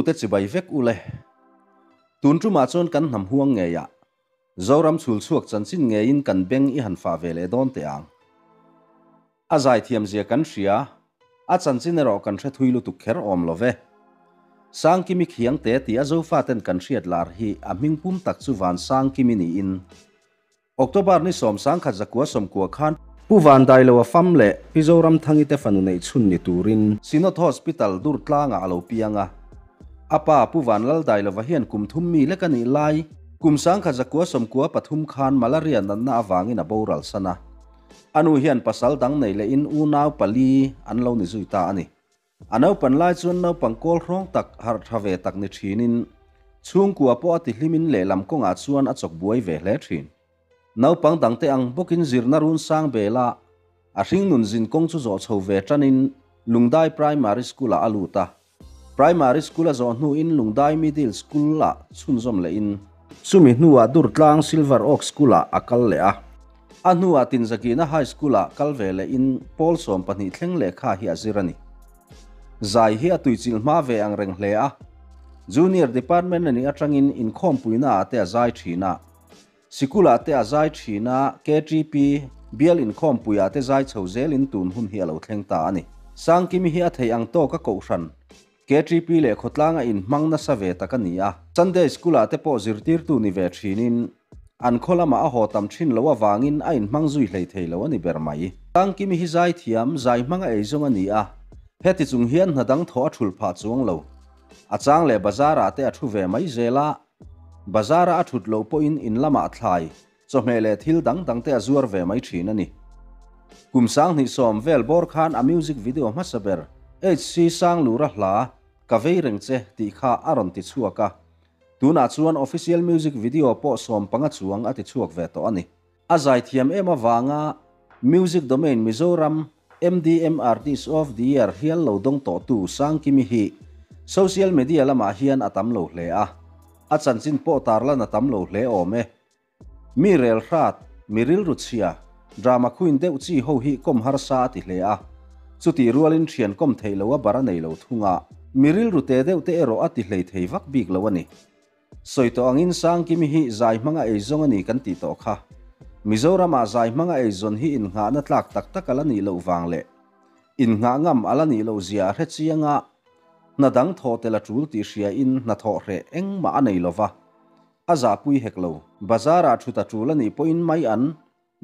Thlirtute chibai vek u le. Tun tumah chuan kan hnam huang ngeiah Zoram chhul chhuak chanchin ngeiin kan beng i han fah ve leh dawn teh ang. A zaithiam zia kan hria, a chanchin erawh kan hre thui lutuk kher awm lo ve. Sangkimi Khiangte ti a Zofaten kan hriat lar hi a hming pum tak chu Van Sangkimi niin October ni 1990 khan Pu Vandailoa fam leh Pi Zoramthangi te fanu neih chhun ni turin Synod Hospital Durtlangah a lo piang a. A pa Pu Vanlaldailova hian kum thum mi lek a nih lai kum 1993 khan malaria natna avangin a boral san a. A nu hian pasal dang nei lehin unau pali an lo ni zui ta a ni. A naupan lai chuan naupang kawl hrawng tak harh tha ve tak ni thinin chhungkua pawh a ti hlimin lehlam kawngah chuan a chawk buai ve hle thin. Naupang dangte ang bawkin zirna run sang bela a hringnun zin kawng chu zawh chho ve tanin Lungdai Primary School-ah a lut a. Primary School a zawh hnuin Lungdai Middle School-ah chhunzawm lehin chumi hnuah Durtlang Silver Oak School-ah a kal leh a. A hnuah Tinzakina High School-ah kal ve lehin pawl 12 thleng lehkha hi a zir a ni. Zai hi a tuichilh hma ve ang reng hle a. Junior Department a nih atangin inkhawmpuinaah te a zai thin a. Sikulah te a zai thin a, KTP bial inkhawmpuiah te zai chho zelin tun hun hi a lo thleng ta a ni. Sangkimi hi a theih ang tawk a kohhran KTP leh khawtlanga inhmang nasa ve tak a ni a. Sunday School-ah te pawh zirtirtu ni ve thinin an khaw lamah a haw tam thin lo avangin a inhmang zui hlei thei lo a ni ber mai. Sangkimi hi zaithiam, zai hmanga eizawng a ni a, heti chung hian hna dang thawh a thul phah chuang lo. A chang leh bazar-ah te a thu ve mai zel a, bazar-a a thut loh pawhin in lamah thlai, chawhmeh leh thil dang dang te a zuar ve mai thin a ni. Kum 2010 vel bawr khan a music video hmasa ber HC Sanglura hla Ka vei reng che tih kha a rawn ti chhuak a. Tunah chuan official music video pawh 15 chuang a ti chhuak ve tawh a ni. A zaithiam em avanga Music Domain Mizoram MDM Artist of the Year hial lo dawng tawhtu Sangkimi hi social media lamah hian a tam lo hle a, a chanchin pawh tarlan a tam lo hle awm e. Mi rel hrat, mi rilru chhia, drama queen deuh chi ho hi kawm harsa a ti hle a, chutih rualin thian kawm theih lo a bar a nei lo thung a, mi rilru te deuh te erawh a ti hlei thei vak bik lo a ni. Sawi tawh angin Sangkimi hi zai hmanga eizawng a ni kan tih tawh kha. Mizoramah zai hmanga eizawn hi innghahna tlak tak tak a la nih loh vang leh innghah ngam a la nih loh zia a hre chiang a, hna dang thawh tel a tul tih hriain hna thawh hreh engmah a nei lo va. A zahpui hek lo. Bazar-ah thut a tul a nih pawhin mai an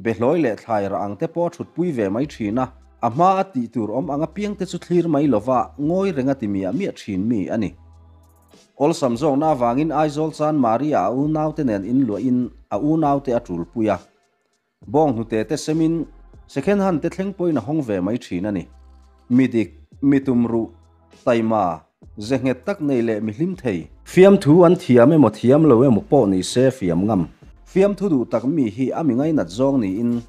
behlawi leh thlai rah ang te pawh a thutpui ve mai thin a. A hma a tih tur awm ang apiang te chu thlir mai lova ngawi reng a ti miah miah thin mi a ni. Awlsam zawkna avangin Aizawl chan Maria a unaute nen inluahin a unaute a tulpui a. Bawng hnute te semin second hand te thleng pawhin a hawng ve mai thin a ni. Mi dik, mi tumruh, taima, ze nghet tak nei leh mi hlim thei. Fiamthu an thiam emaw thiam lo emaw pawh ni se fiam ngam. Fiamthu duh tak mi hi a mi ngainat zawng niin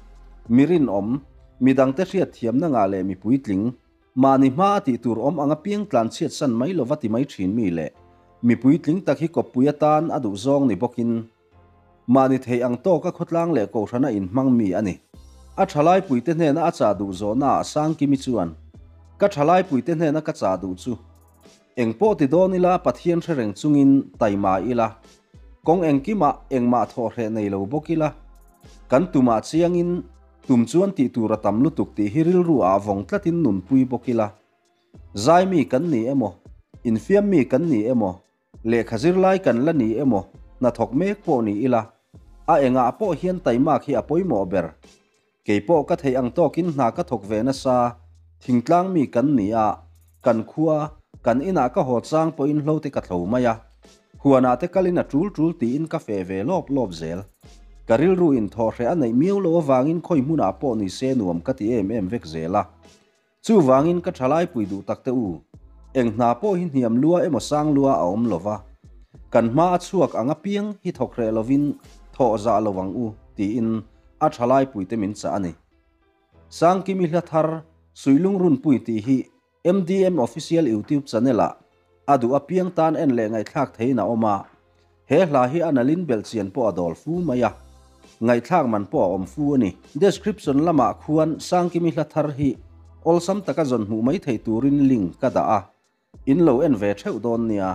mi rinawm, mi dangte hriat thiamna ngah leh mi puitling, mahni hma a tih tur awm anga piang tlan chhiat san mai lova ti mai thin mi leh mi puitling tak hi kawppui atan a duh zawng ni bawkin Mahni theih ang tawka khawtlang leh kohhrana inhmang mi a ni. A thalaipuite hnena a chah duh zawhnaah Sangkimi chuan, Ka thalaipuite hnena ka chah duh chu, eng pawh ti dawn ila Pathian hre reng chungin taima ila, kawng engkimah engmah thawh hreh nei lo bawk ila, kan tumah chiangin tum chuan tih tur a tam lutuk tih hi rilru ah vawng tlatin nunpui bawk ila. Zai mi kan ni emaw, infiam mi kan ni emaw, Lehkha zirlai kan la ni emaw, hnathawk mek pawh ni ila, a engah pawh hian taimak hi a pawimawh ber. Kei pawh ka theih ang tawkin hna ka thawk ve nasa, thingtlang mi kan ni a, kan khua, kan inah ka haw chang pawhin hlo te ka thlo mai a, huanah te kalin a tul tul tiin ka feh ve lawp lawp zel. Ka rilru in thawhhreh a neih miau loh avangin khawi hmunah pawh ni se nuam ka ti em em vek zel a. Chuvangin ka thalaipui duh tak te u, eng hna pawh hi hniam lua emaw sang lua a awm lova, kan hma a chhuak ang apiang hi thawk hreh lovin thawh zah lo ang u, tiin a thalaipui te min chah a ni. Sangkimi hla thar Suihlung Runpui tih hi MDM Official YouTube channel ah a duh apiang tan en leh ngaihthlak theihin a awm a, he hla hi a nalin belhchian pawh a dawl fu mai a, ngaihthlak man pawh a awm fu a ni. Description lamah khuan Sangkimi hla thar hi awlsam taka zawn hmuh mai thei turin link ka dah a, in lo en ve theuh dawn nia.